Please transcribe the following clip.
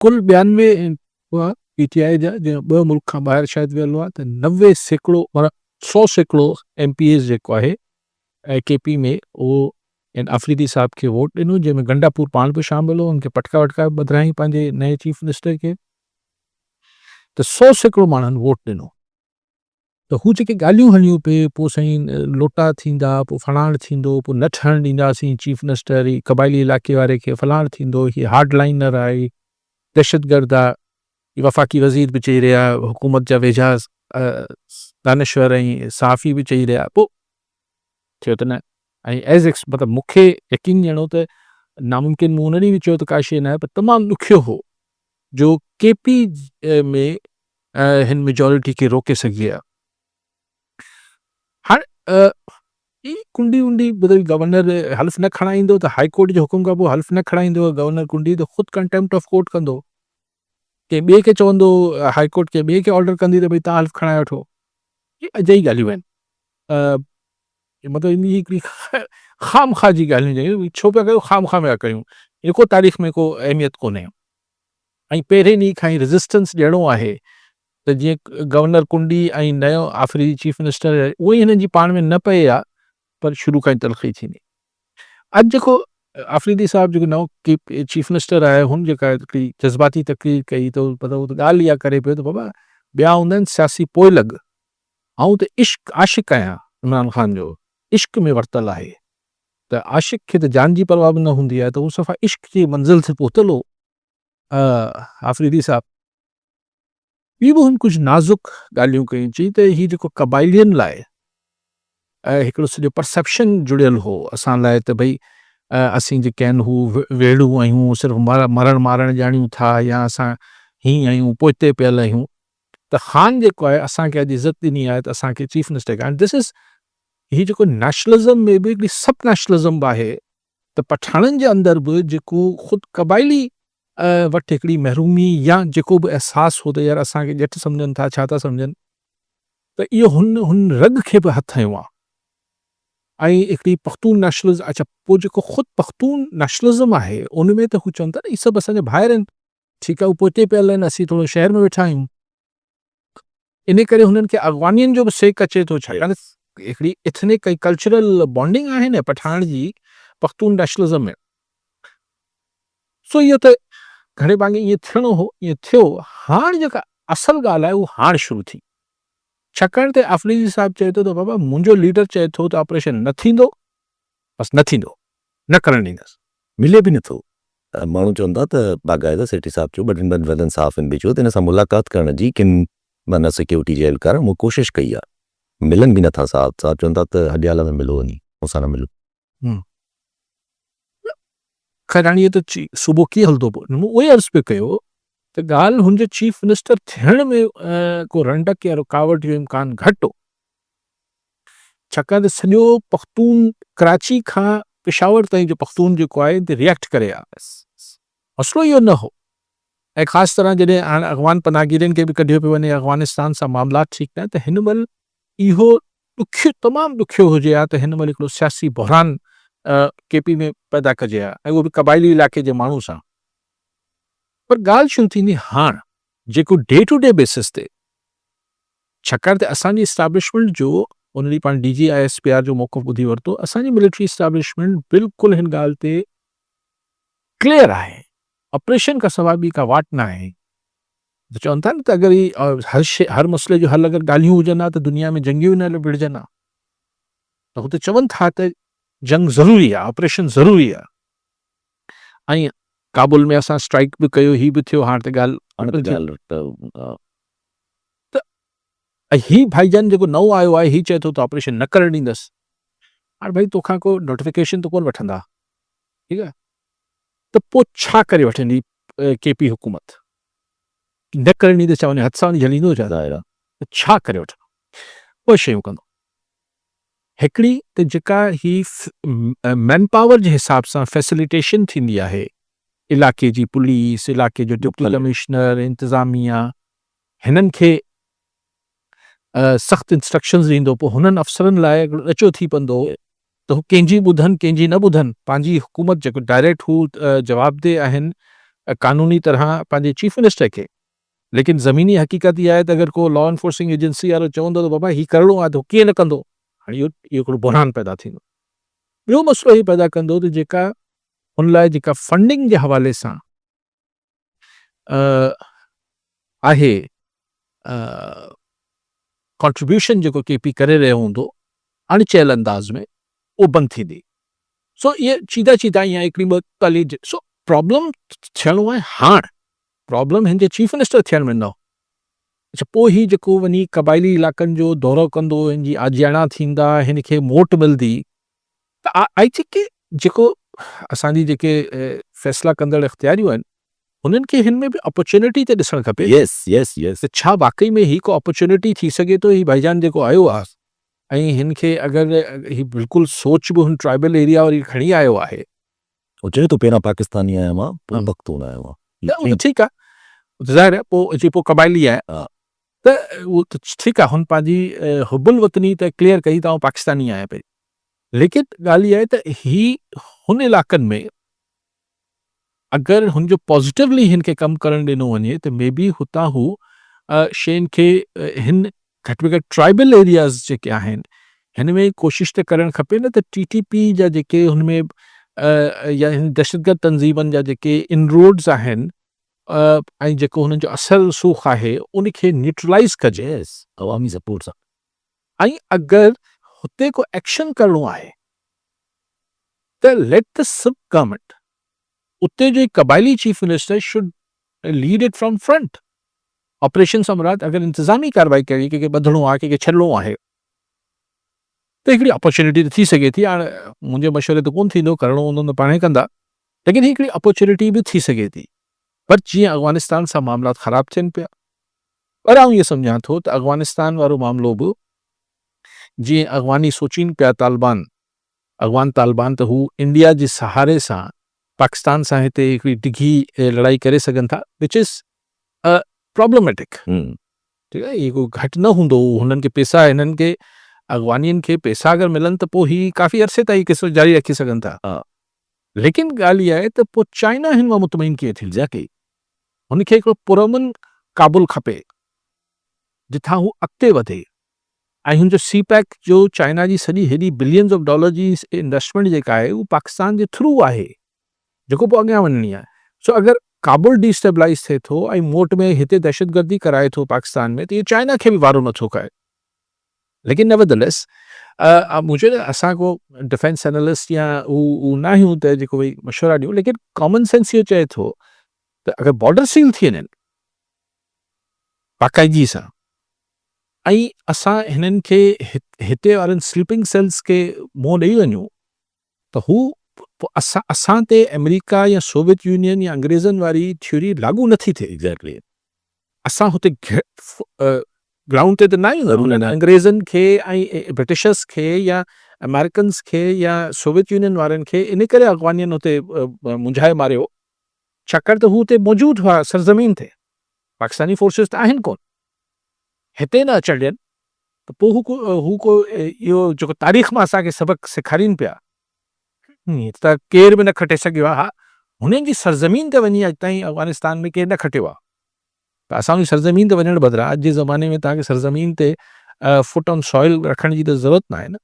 ڪل 92 هئا پي ٽي آء جا جنهن ٻه ملڪ کان ٻاهر شايد ويل هئا ته 90% معنيٰ 100% ايم پي ايز جيڪو آهي ڪي پي ۾ اهو ان آفريدي صاحب کي ووٽ ڏنو جنهن ۾ گنڊاپور پاڻ به شامل هو ان کي پٽڪا وٽڪا به ٻڌرايائين پنهنجي نئين چيف منسٽر کي ته 100% ماڻهن ووٽ ڏنو. ته هو جيڪي ڳالهيون هليون پئي پوء سائين لوٽا ٿيندا پوء فلاڻ ٿيندو پوء نه ٺهڻ ڏينداسين چيف منسٽر هي قبائلي علائقي واري کي فلاڻ ٿيندو هي هارڊ لائنر آهي دهشتگرد آهي هي وفاقي وزير به چئي رهيا حڪومت جا ويجها دانشور ۽ صحافي به چئي رهيا پوء ٿيو ته نه ۽ ايز ايڪس مطلب مون کي يقين ڏيڻو ته ناممڪن مون ان ڏينهن به چيو ته ڪا شيء نه آهي پر تمام ڏکيو هو جو ڪي پي ۾ هن ميجارٽي کي روڪي سگهجي ها. هاڻ هي ڪنڊي ونڊي مطلب گورنر حلف نه کڻائيندو ته هائي ڪورٽ جي حڪم کان پوء حلف نه کڻائيندو گورنر ڪنڊي ته خود ڪنٽيمپٽ آف ڪورٽ ڪندو. ڪنهن ٻئي کي چوندو هائي ڪورٽ ڪنهن ٻئي کي آرڊر ڪندي ته ڀئي تان حلف کڻائي وٺو. هي اجائي ڳالهيون آهن. مطلب ان جي هڪڙي خام خواه جي ڳالهيون جيڪي ڇو پيا ڪيو خام خواه پيا ڪيون. ان ڪو تاريخ ۾ ڪو اهميت ڪونهي. ۽ پهرين ڏينهن کان ئي ريزسٽنس ڏيڻو آهي ته جيئن گورنر ڪنڊي ۽ نيو آفريدي چيف منسٽر اهي ئي هنن جي پاڻ ۾ نه پئي ها پر شروع کان ئي تلخي ٿيندي. اڄ جيڪو آفريدي صاحب جيڪو نئون چيف منسٽر آهي هن جيڪا هڪڙي جذباتي تقرير ڪئي ته مطلب هو ته ڳالهه اها ڪري پيو ته بابا ٻيا هوندا آهن سياسي پوئلڳ آئون ته عشق عاشق آهيان عمران خان جو عشق ۾ ورتل آهي ته عاشق کي ته جان جي پرواهه به نه هوندي آهي ته هو صفا عشق جي منزل تي پهتل هو آفريدي صاحب ٻي به هن ڪجهه نازڪ ڳالهيون ڪيون چي ته هي جيڪو قبائلين لاء هڪڙو سڄو پرسيپشن جڙيل هو اسان لاء ته ڀئي اسين جيڪي آهن هو ويڙهو آهيون صرف مرڻ مارڻ ڄاڻيون ٿا يا اسان هي آهيون پوئتي پيل آهيون ته خان جيڪو آهي اسان کي اڄ عزت ڏني آهي ته اسان کي چيف منسٽر ڪيو دس از هي جيڪو نيشنلزم ۾ به هڪڙي سب نيشنلزم به آهي ته پٺاڻن جي اندر به جيڪو خود قبائلي وٽ هڪڙي محرومي يا جيڪو به احساس هو ته يار اسان کي ڄٽ سمجهن ٿا ڇا ٿا سمجهن ته اهو هن هن رڳ کي به هٿ هنيو آ ۽ هڪڙي پختون نيشنلزم اڇا پوء جيڪو خود پختون نيشنلزم آهي ان ۾ ته هو چون ٿا نه هي سڀ اسان جا ڀائر آهن ٺيڪ آهي هو پوئتي پيل آهن اسين ٿورو شهر ۾ ويٺا آهيون. انهي ڪري هنن کي اغوانين جو به سيڪ اچي ٿو ڇاڪاڻ ته هڪڙي ايٿنڪ ۽ ڪلچرل بانڊنگ آهي نه پٺاڻ جي پختون نيشنلزم ۾ سو اهو ته گهڻي ڀاڱي ائين ٿيڻو هو ائين ٿيو هاڻ جيڪا اصل ڳالهه آهي اهو هاڻ شروع ٿي ڇاڪاڻ ته آفريدي صاحب چئي ٿو ته بابا منهنجو ليڊر چئي ٿو ته آپريشن نه ٿيندو بس نه ٿيندو نه ڪرڻ ڏيندس. ملي به نٿو. ماڻهو چون ٿا ته باقاعده سيٺي صاحب چيو ٻه ٽن ٻن وڏن صحافين به چيو ته هن سان ملاقات ڪرڻ جي ڪن معنيٰ سيڪيورٽي جي اهلڪارن مون ڪوشش ڪئي آهي ملن به نٿا صاحب صاحب چون ٿا ته هڏيالا ۾ ملو وڃي مون سان نه ملو. خير هاڻي اهو ته صوبو ڪيئن هلندو پوء مون اهو ئي عرض پيو ڪيو ته ڳالهه هن جي چيف منسٽر ٿيڻ ۾ ڪو رنڊڪ يا رڪاوٽ جو امڪان گهٽ هو. ڇاڪاڻ ته سڄو پختون ڪراچي کان پشاور تائين جو پختون جيڪو آهي ان تي ريئيڪٽ ڪري ها. مسئلو اهو نه هو ۽ خاص طرح جڏهن هاڻ افغان پناهگيرين کي به ڪڍيو پيو وڃي افغانستان سان معاملات ٺيڪ نه آهن ته هن مهل اهو ڏکيو تمام ڏکيو هجي ها ته هن مهل هڪڙو سياسي بحران ڪي پي ۾ پيدا ڪجي ها ۽ اهو به قبائلي علائقي جي ماڻهو سان پر ڳالهه شروع ٿيندي هاڻ جيڪو ڊي ٽو ڊي بيسس تي ڇاڪاڻ ته اسان جي اسٽيبلشمينٽ جو ان ڏينهن پاڻ D G I S P R جو موقف ٻڌي ورتو، اسان جي ملٽري اسٽيبلشمينٽ بلڪل هن ڳالهه تي ڪليئر آهي، آپريشن کان سواء ٻي ڪا واٽ نه آهي. ته چون ٿا نه ته اگر هي هر شي هر مسئلي جو حل اگر ڳالهيون هجن ها ته دنيا ۾ جنگيون ئي نه وڙهجن ها. ته هو ته چون ٿا ته جنگ ضروري آهي، آپريشن ضروري آهي. ۽ ڪابل ۾ اسان اسٽرائيڪ به ڪيو، هي به ٿيو، هاڻ ته ڳالهه هاڻ ته ڳالهه ته ته هي ڀائيجان جيڪو نئون آيو آهي هي چئي ٿو ته آپريشن نه ڪرڻ ڏيندس. هاڻ ڀائي توکان ڪو نوٽيفڪيشن ته ڪونه وٺندا ٺيڪ آهي ته پوء ڇا ڪري وٺندي ڪي پي حڪومت نه ڪرڻ ڏيندس ڇا وڃي هٿ سان وڃي جهليندو ڇا ظاهر آهي ته ڇا ڪري وٺندو ٻه شيون ڪندو هڪڙي ته جيڪا هي مين پاور جي حساب سان فيسليٽيشن ٿيندي آهي علائقي جي پوليس علائقي جو ڊپٽي ڪمشنر انتظاميا هنن کي سخت انسٽرڪشنز ڏيندو پوء هنن افسرن لاء هڪڙو ڏچو ٿي پوندو ته هو ڪنهن جي ٻڌن ڪنهن جي نه ٻڌن پنهنجي حڪومت جيڪو ڊائريڪٽ هو جوابده آهن قانوني طرح پنهنجي چيف منسٽر کي، ليڪن زميني حقيقت اها آهي ته اگر ڪو لا انفورسنگ ايجنسي وارو چوندو ته بابا هي ڪرڻو آهي ته هو ڪيئن نه ڪندو. هاڻي اهو اهو هڪڙو بحران پيدا ٿيندو. ٻيو مسئلو هي پيدا ڪندو ته جيڪا هن لاء جيڪا فنڊنگ جي حوالي سان آهي ڪنٽريبيوشن جيڪو ڪي پي ڪري رهيو هوندو اڻ چيل انداز ۾ اهو بند ٿيندي. سو اهي چيدا چيدا ائين هڪڙي ٻه ڳالهيون سو پرابلم ٿيڻو آهي هاڻ پرابلم هن جي چيف منسٽر ٿيڻ ۾ نه اڇا پوء هي جيڪو وڃي قبائلي علائقن جو دورو ڪندو هن جي آجياڻا ٿيندا هن کي موٽ ملندي ته I think ڪي جيڪو اسان جي جيڪي فيصلا ڪندڙ اختياريون آهن هنن کي هن ۾ به اپرچونٽي ته ڏسڻ کپي. Yes yes yes. ته ڇا واقعي ۾ هي ڪو اپرچونٽي ٿي سگهي ٿو هي ڀائيجان جيڪو آيو آهي ۽ هن کي اگر هي بلڪل سوچ به هن ٽرائبل ايريا واري کڻي آيو آهي. هو چئي ٿو پهريان پاڪستاني آهيان مان پوء پختون آهيان مان. نه اهو ته ٺيڪ آهي ظاهر آهي پوء جي پوء قبائلي آهي ته اهو ته ٺيڪ آهي هن پنهنجي حب الوطني ته ڪليئر ڪئي ته آئون پاڪستاني آهيان پهرين ليڪن ڳالهه اها آهي ته هي هن علائقن ۾ اگر هن جو پازيٽولي هن کي ڪم ڪرڻ ڏنو وڃي ته مي بي هتان هو شين کي هن گهٽ ۾ گهٽ ٽرائبل ايرياز جيڪي آهن هن ۾ ڪوشش ته ڪرڻ کپي نه ته ٽي ٽي پي جا جيڪي هن ۾ يا هن دهشتگرد تنظيمن جا جيڪي انروڊز آهن ۽ جيڪو هنن جو اثر رسوخ آهي ان کي نيوٽرلائز ڪجي. يس عوامي سپورٽ سان. ۽ اگر هتي ڪو ايڪشن ڪرڻو آهي ته ليٽ the سب گورنمينٽ اتي جو قبائلي chief minister should lead it from front. Operation سان مراد اگر انتظامي ڪارروائي ڪرڻي ڪنهن کي ٻڌڻو آهي ڪنهن کي ڇڏڻو آهي ته هڪڙي اپرچونٽي ته ٿي سگهي ٿي. هاڻ منهنجي مشوري ته ڪونه ٿيندو، ڪرڻو هوندو ته پاڻهي ڪندا، ليڪن هي هڪڙي اپرچونٽي به ٿي سگهي ٿي. پر جيئن افغانستان سان معاملات خراب ٿين پيا، پر آئون اهو سمجهان ٿو ته افغانستان وارو معاملو به جيئن افغاني سوچين پيا طالبان افغان طالبان ته هو انڊيا جي سهاري سان پاڪستان سان هتي هڪڙي ڊگهي لڙائي ڪري سگهن ٿا وچ از پرابلميٽڪ ٺيڪ آهي هي ڪو گهٽ نه هوندو هو هنن کي پيسا هنن کي افغانين کي پيسا اگر ملن ته پوء هي ڪافي عرصي تائين قصو جاري رکي سگهن ٿا ليڪن ڳالهه اها آهي ته پوء چائنا هن مان مطمئن ڪيئن ٿيندي ايگزيڪٽلي هن کي هڪڙو پرامن ڪابل کپي جتان هو اڳتي وڌي ۽ هن جو سي پيڪ جو چائنا جي سڄي هيڏي بلينز آف ڊالر جي انويسٽمينٽ جيڪا آهي اهو پاڪستان جي ٿرو آهي جيڪو پوء اڳيان وڃڻي آهي سو اگر ڪابل ڊي اسٽيبلائيز ٿئي ٿو ۽ موٽ ۾ هتي دهشتگردي ڪرائي ٿو پاڪستان ۾ ته اهو چائنا کي به وارو نٿو کائي ليڪن نيوردليس مون چيو ته اسان ڪو ڊفينس انالسٽ يا هو نه آهيون ته جيڪو ڀئي مشورا ڏيون ليڪن ڪامن سينس اهو چئي ٿو ته اگر بارڊر سيل ٿي وڃن باقاعدگي سان ۽ اسان هنن کي هتي وارن سليپنگ سيلز کي منهن ڏئي وڃون ته هو اسان اسان تي آمريڪا يا سوويت يونين يا انگريزن واري ٿيوري لاڳو نٿي ٿئي. ايگزيڪٽلي. اسان هتي گرائونڊ تي ته نه آهيون نه انگريزن کي ۽ برٽشرس کي يا آمريڪنز کي يا سوويت يونين وارن کي ان ڪري افغانين هتي منجهائي ماريو ڇاڪاڻ ته هو اتي موجود هئا سرزمين تي، پاڪستاني فورسز ته آهن ڪونه، هتي نه اچڻ ڏين ته پوء هو ڪو هو ڪو اهو جيڪو تاريخ مان اسان کي سبق سيکارين پيا ته ڪير به نه کٽي سگهيو آهي، ها هنن جي سرزمين تي وڃي اڄ تائين افغانستان ۾ ڪير نه کٽيو آهي ته اسان جي سرزمين تي وڃڻ بدران اڄ جي زماني ۾ توهان کي سرزمين تي فٽ آن سوائل رکڻ جي ته ضرورت ناهي نه.